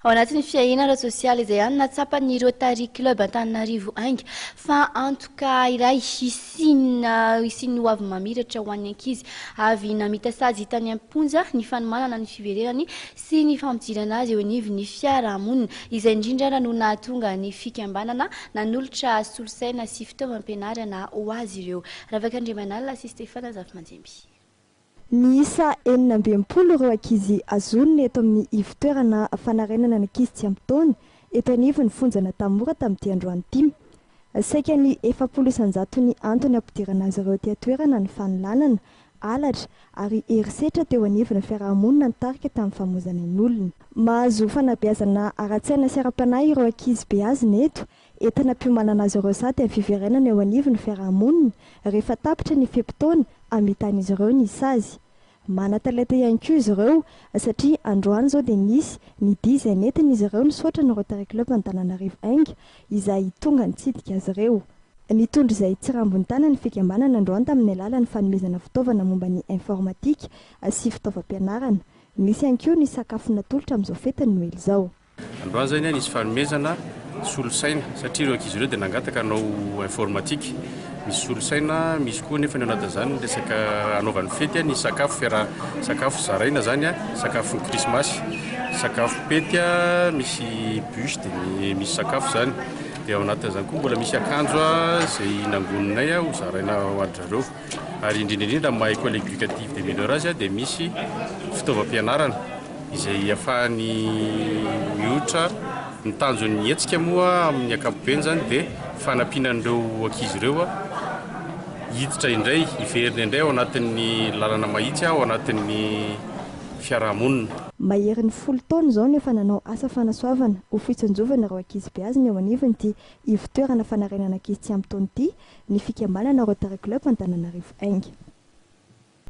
Ao anatin'ny fiahiana ara-tsosialy izay ihany nahatsapan'ny Rotary Club Antananarivo Ainga fa antoka iray hisian'ny ho avy mamiratra ho an'ny ankizy avy namita sazy tany am-ponja ny fanomanana ny fiverenany sy ny fampidirana azy eo anivon'ny fiarahamonina. Izay indrindra ara no nahatonga ny fikambanana nanolotra solosaina sy fitaovam-pianarana ho azy ireo. Ravaka Andriamanalina sy Stéphane Zafimanjemby. Miisa 66 ireo ankizy azonina eto amin'ny ivon-toerana fanarenana ny ankizy tsy ampy taona eto anivon'ny fonjan'Antanimora tamin'ity androany ity. Saika ny 40 isan-jaton'ny antony hampidirana azy ireo aty an-toerana ny fanolanana, halatra ary herisetra teo anivon'ny fiaraha-monina nitarika tamin'ny famoizana ain'olona. Mahazo fanabeazana ara-tsaina sy ara-panahy ireo ankizy beazina eto, entina ampiomanana azy ireo sady amin'ny fiverenana eo anivon'ny fiaraha-monina rehefa tapitra ny fe-potoana hamitan'izy ireo ny sazy. Manan-talenta ihany koa izy ireo satria androany izao dia nisy ny dihy izay nentin'izy ireo nisaotra ny Rotary Club Antananarivo Ainga izay tonga nitsidika azy ireo. Nitondra izay tsirambin-tany ny fikambanana androany tamin'ny alalan'ny fanomezana fitaovana momba ny informatika sy fitaovam-pianarana. Nisy ihany koa ny sakafo natolotra amin'izao fetin'ny Noely izao. Androany izany nisy fanomezana solosaina satria ireo ankizy ireo dia nangataka hanao informatique. Misy solosaina, misy koa nefa ny ao anatin'izany ny resaka hanaovany fety, ny sakafo fiaraha, sakafo zaraina izany, sakafon'ny krismasy, sakafo pety, misy bûche dia misy sakafo izany. Dia ao anatin'izany koa mbola misy akanjo izay nangoninay ho zaraina ho an-dry zareo. Ary indrindra indrindra amin'ny maha école éducative des mineurs azy dia misy fitaovam-pianarana izay ahafahany mihoitra. Ny tanjon'ny hetsika moa amin'ny ankapobeny izany dia fanampiana an'ireo ankizy ireo hiditra indray, hiverina indray ao anatin'ny lalana mahitsy, ao anatin'ny fiarahamonina. Maherin'ny 10 taona izao no efa nanao asa fanasoavana ho fitsinjovana ireo ankizy beazina eo anivon'ity ivon-toerana fanarenana ankizy tsy ampy taona ity ny fikambanana Rotary Club Antananarivo Ainga.